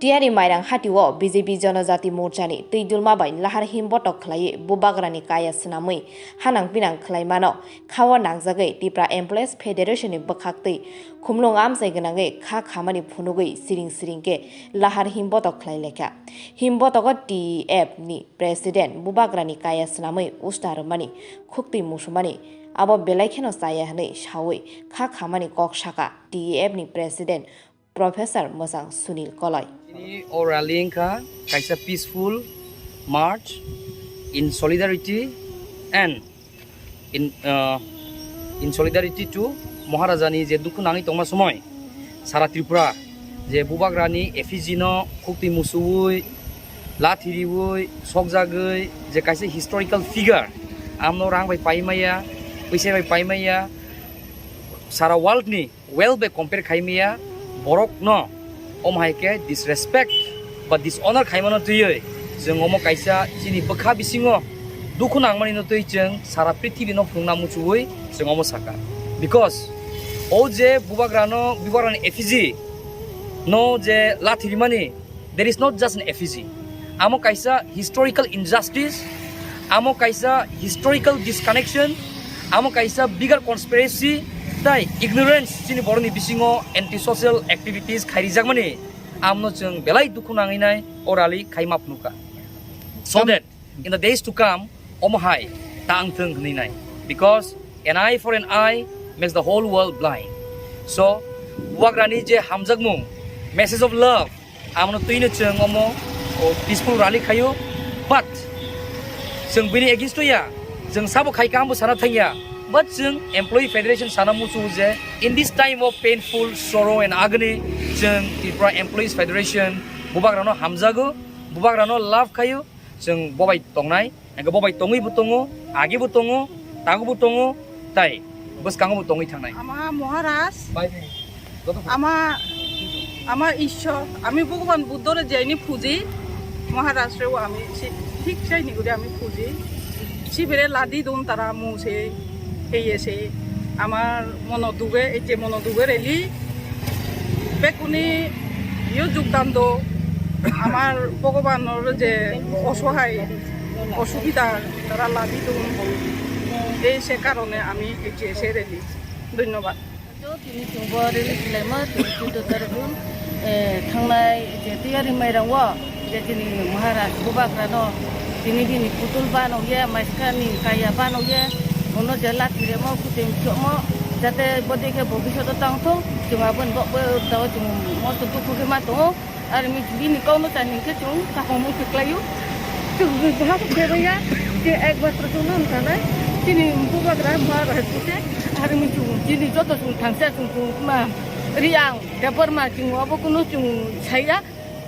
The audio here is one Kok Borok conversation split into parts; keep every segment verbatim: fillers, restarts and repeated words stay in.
Tiyari Mairang hatio B J P Janajati Morchani twi dulma bai lahar him botok khlaiwi bubagrani kaya swnamwi hanang pinang khlaimano khao nangjagwi Tipra Employees Federation ni bwkhaktwi khumlung amchai gwnangwi kha khamani phunugwi siring siring khe lahar him botok khlai lekha. Him botogo T E F ni President bubagrani kaya swnamwi usta rwmani khuktwi musumani abo belai kheno chaya hwnwi sawi kha khamani kok saka T E F ni President Professor Mwchang Sunil Koloi. Ini o rally wngkha kaisa peaceful march in solidarity and in, uh, in solidarity to Maharajani je dukhu nangwi tongma somoi sara Tripura je bubagrani effigy no khuktwi musuwi, lathi riwi, sokjagwi je kaisa historical figure, amno rang bai paimaya, pwisa bai paimaya, sara world ni wealth bai compare khaimaya borok no omo hai khe disrespect ba dishonor khaimano twiwi chwng omo kaisa chini bwkha bisingo dukhu nangmani no twi chwng sara prithibi no phunukna muchubui chwng omo saka. Because o je bubagrano, bubagrani effigy no je lathi rimani, there is not just an effigy. Amo kaisa historical injustice, amo kaisa historical disconnection, amo kaisa bigger conspiracy, tai ignorance chini borokni bisingo anti-social activities khairijakmani, amno chwng belai dukhu nangwi nai o rally khai ma phunukha. So that in the days to come, omo hai ta wng thung hwnwi nai. Because an eye for an eye makes the whole world blind. So, bubagrani je hamjakmung, message of love, amno twino chwng omo, o, peaceful rally khaio. But chwng bini against ya, chwng sabo khai kaham bo sana thangya. But chwng Employee Federation sana muchungo je, in this time of painful sorrow and agony, chwng Tripura Employees Federation bubagrano hamjago, bubagrano love khaio, chwng bobai tongnai. Hingke bo bai tongwi bo tongo, agi bo tongo, tago bo tongo, tai bwskango bo tongwi thangnai. Ama Maharaj, Bai, bai. Joto ama, ama Ishwar, ami Bhagwan Buddhore jaini puji, Maharajreo ami si-, thik saini guri ami puji. Sibere ladi dun tara mu se, heye se, amar mono duge, eche mono duge reli, bekuni yo jugdan do, amar Bhagwanor je osohai, osubida tara ladi dun, ei se karone ami eche se reli. Dhonyobad. Tini chwng bo release khlaima tini chwng to tarikh, eh, thangnai je tiyari mairang o je chini Maharaj bubagra no tini bini putul bano ye, maiska ni kaya bano ye, bono je lathi remo, kuting chokmo, jate bodei khe bobisot o tang thung, chwng aboni bo, bo, dao chwng mosto dukhu khe ma tongo. Ar mi bini kok no chani khe chwng kaham wngkhe kwlaio. Chwng bahai khe baiya, je ek matro chwng no wngkha nai. Chini bubagra ma bai khe, ar mi chwng chini joto chwng thangsa chwng chwng ma ri ang. Debbarma chwng abo kuno chwng saiya.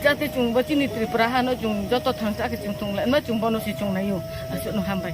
Jate chwng bo chini Tripura hano chwng joto thangsa khe chwng tong lai ma chwng bono se chwng naio. Aswk no hambai.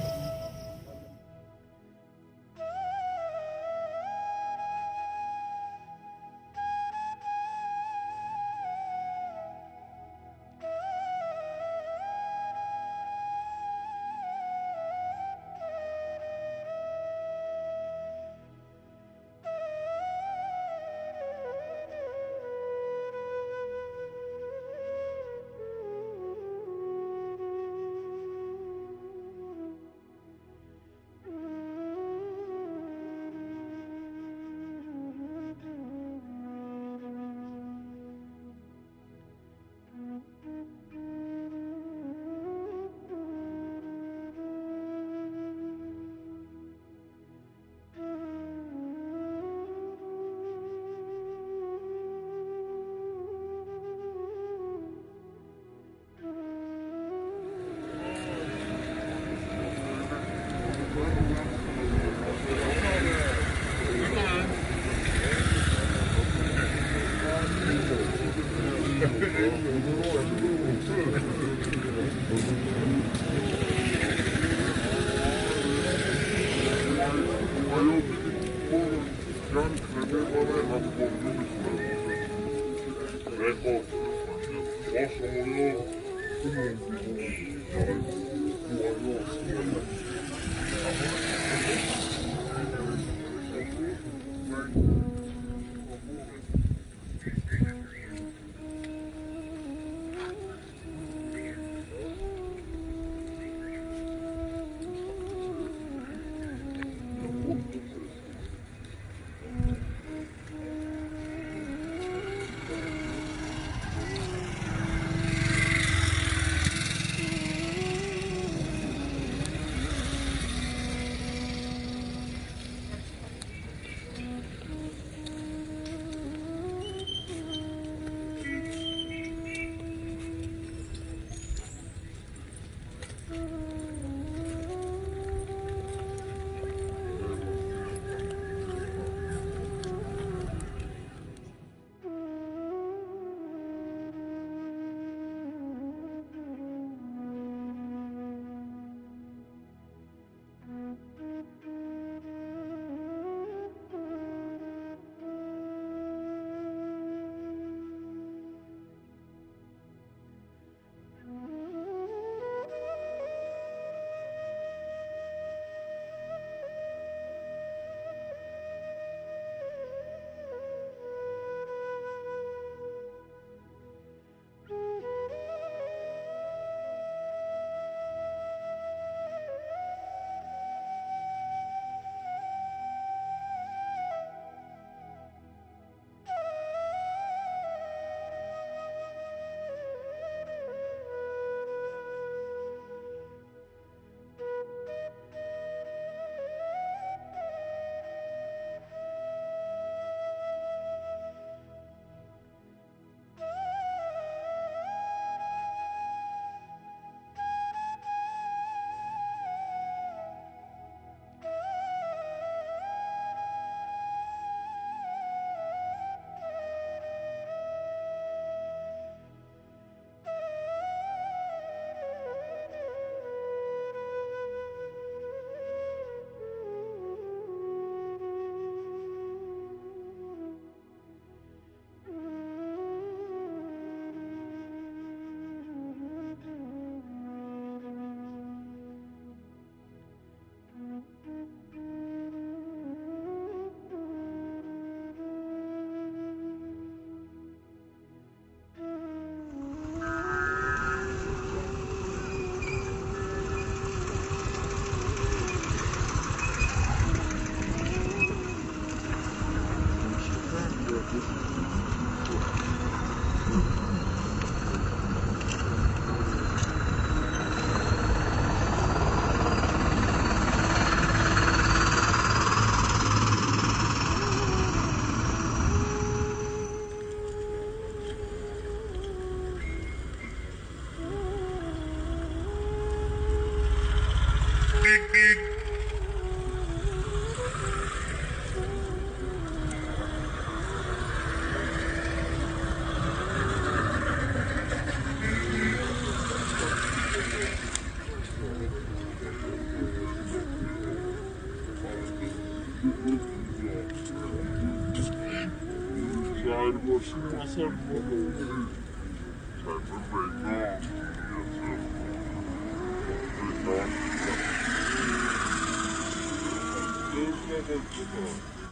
Thank you.